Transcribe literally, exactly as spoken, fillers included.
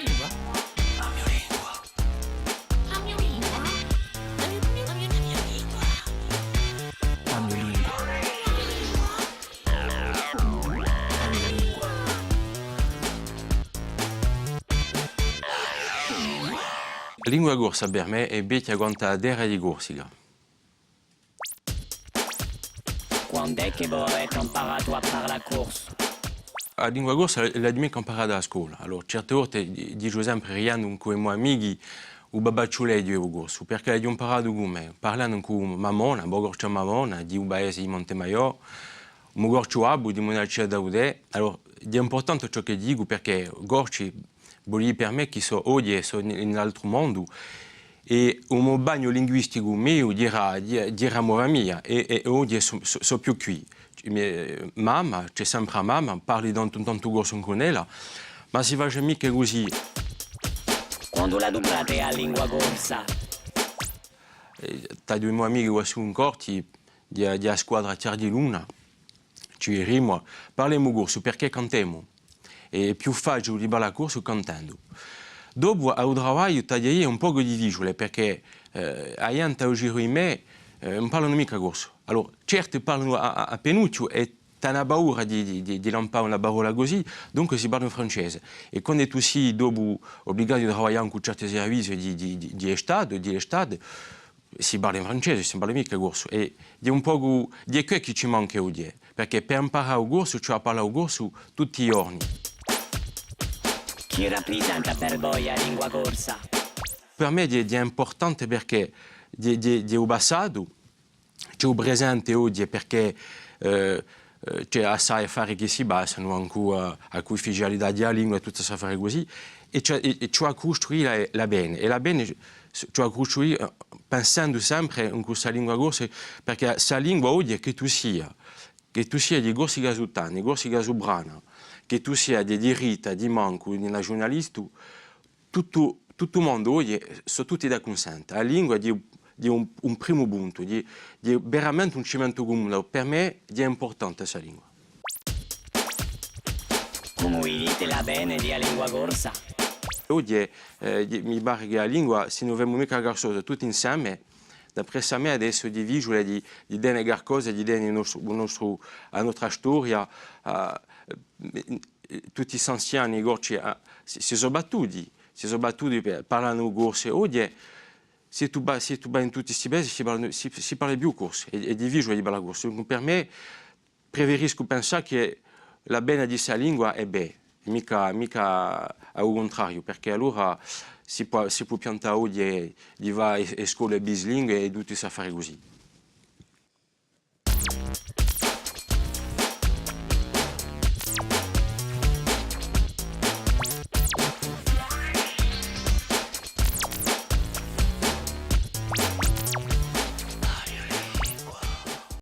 Lingua. A mio lingua. A mio lingua. A mio lingua. A mio lingua. A mio lingua. A lingua corsa per mè hè vechja quant'è a terra di Corsica. Quand'hè chì vo avete amparatu à parlà corsu? A lingua corsa l'aghju micca amparata à a scola. Allora, certe volte di-, dicu sempre ridendu cù i mo amichi, u babbacciuleghju u corsu, perchè l'aghju amparatu cù mè, parlendu cù mamona, u mo corciu à mamona, di u paese di Montemaiò, u mo corciu à babbu di Munaccia d'Audè. Allora, hè impurtante ciò chì dicu, perchè corsi vole dì per mè chì sò oghje, sò in, in un altru mondu, è u mo bagnu linguisticu meiu era, era a mo famiglia, è, è oghje sò, sò, sò più quì. Mamma, ci hè sempre a mamma, parli tantu, tantu corsu cun ella, ma si face micca cusì. Quandu l'aduprate a lingua corsa? Eh, t'aghju i mo amichi quassù in Corti, di, di a squadra Chjar di Luna, ci vidimu, parlemu corsu, perchè cantemu. Hè più faciule di parlà corsu cantendu. Dopu, à u travagliu, t'aghju à dì, hè un pocu difficiule, perchè, eh, a ghjente à u giru di mè, eh, ùn parlanu micca corsu. Allora, certi parlanu à, à, à penucciu è t'anu paura di, di, di, di lampà una parolla cusì, dunque si parla in francese. È quandu tù sì dopu ubligatu à travaglià cù certi servizii di, di, di, di l'Istatu, di l'Istatu, si parla in francese, si parla micca corsu. È hè un pocu, hè què chì ci manca oghje, perchè per amparà u corsu ci vole à parlà u corsu tutti i ghjorni. Chì raprisenta per voi a lingua corsa? Per mè hè, hè impurtante perchè hè, hè, hè u passatu, ci hè u presente oghje, perchè, eh, eh, ci hè assai affari chì si passanu, ancu a, a cuufficialità di a lingua è tutti sti affari cusì, è ci hè, è, è ci vole à custruì l'avvene, è l'avvene ci, ci vole à custruì, eh, pensendu sempre in questa lingua corsa, perchè sta lingua oghje chì tù sia, chì tù sia di Corsica Suttana, di Corsica Suprana, chì tù sia di diritta, di mancu, di naziunalistu, tuttu, tuttu u mondu oghje sò tutti d'accunsentu. A lingua hè, hè un, un primu puntu, hè, hè veramente un cimentu cumunu. Per mè hè impurtante sta lingua. Cumu vidite l'avvene di a lingua corsa? Oghje, eh, mi pare chì a lingua, s'è no femu micca qualcosa tutti inseme, d'appressu à mè, adesso hè difficiule di, di tene qualcosa, di tene u nostru, u nostru, a nostra storia, eh, tutti st'anziani corsi, eh, si, si sò battuti, si sò battuti per, parlanu corsu. Oghje, s'è tù vai, s'è tù vai in tutti sti paesi, si parla, si, si parla più corsu, hè, hè difficiule di parlà corsu. Dunque, per mè, preferiscu pensà chì l'avvene di sta lingua hè bè, micca, micca à u cuntrariu, perchè allora si pò, si pò piantà oghje di fà e, e scole bislingue è tutti st'affari cusì.